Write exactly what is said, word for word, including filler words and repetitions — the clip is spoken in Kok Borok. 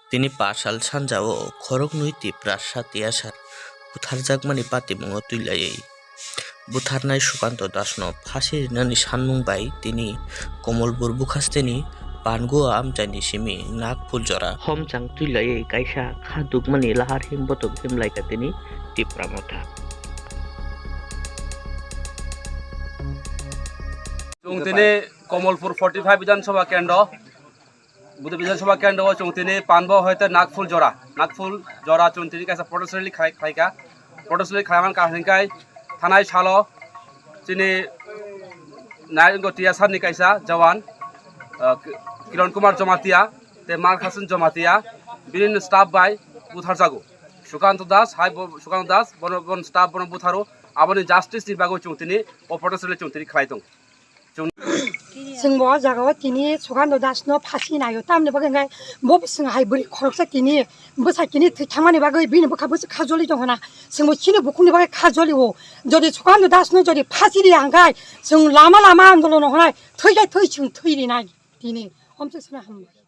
Tini Pachal sanjao khoroknwi Tiprasa tiyasar butharjakmani patimungo twi laiwi butharnai Sukanto Dasno phasi rinani sanmung bai tini Komolpur bukhasteni Panguo amchaini simi Nagphul jora homchang twi laiwi kaisa kha dukmani lahar him botom him laikha tini Tipra Motha. Chwng tini Komolpur forty five Bidhan Sabha Kendro, Budo Bidhan Sabha Kendro o chwng tini Panbo hoite Nagphul jora, Nagphul jora chwng tini kaisa protest rally khlai-, khlaikha. Protest rally khlaiman kahini kai thanai salo chini Narengo Tiyasar ni kaisa jawan, ah, Ki-, Kiran Kumar Jamatia, te Markhasun Jamatia, bini staff bai butharjago. Sukanto Das, hai bo, Sukanto Das, bono, bon staff bono butharo, aboni justice ni bagwi chwng tini o protest rally chwng tini khlai tong. Chwng bo o jaga o tini Sukanto Das no phasi naio, tamni bagwi hwnkhe bo bwswng hai bwrwi khoroksa tini bwsai tini thwi thangmani bagwi bini bwkha bwswk kha joli tong hwna, chwng bo chini bukhukni bagwi kha joli o, jodi Sukanto Das no jodi phasi ri hwnkhe chwng lama lama andolon hwnai thwi khai thwi chwng thwi rinai tini. Omswk sano hambai.